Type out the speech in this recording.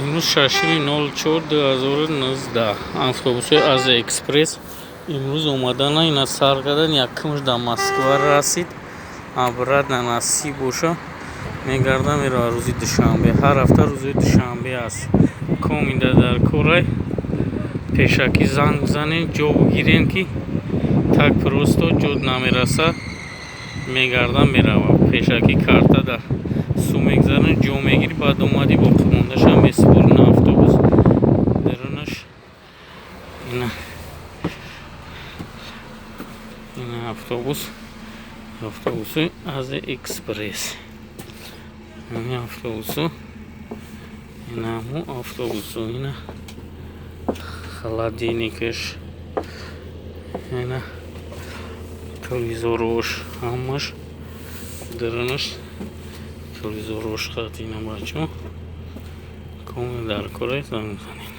Имрӯз 6-04-2019 автобусҳои Азия Экспресс имрӯз омадана, ина сар кардан. Якумш дар Москва расид, обратно насиб боша, мегарда, мерава рӯзи душанбе. Ҳар ҳафта рӯзои душанбе аст. Комида дар корай, пешакӣ занг бизанед, ҷо бигирем, ки так просто ҷо намерасад. Мегарда, мерава. Пешакӣ карта дар сум мегзаранд, ҷо мегирӣ, баъд омадӣ, боқимондаша месупорӣ на автобус дарунаш. Ина автобус, автобуси Азия Экспресс. Ини автобусу, инамо автобусу, ина холодильникаш, ина телевизорош, ҳамаш дарунаш телевизорош хат. Ина, бачо, коми дар корай, занг бизанед.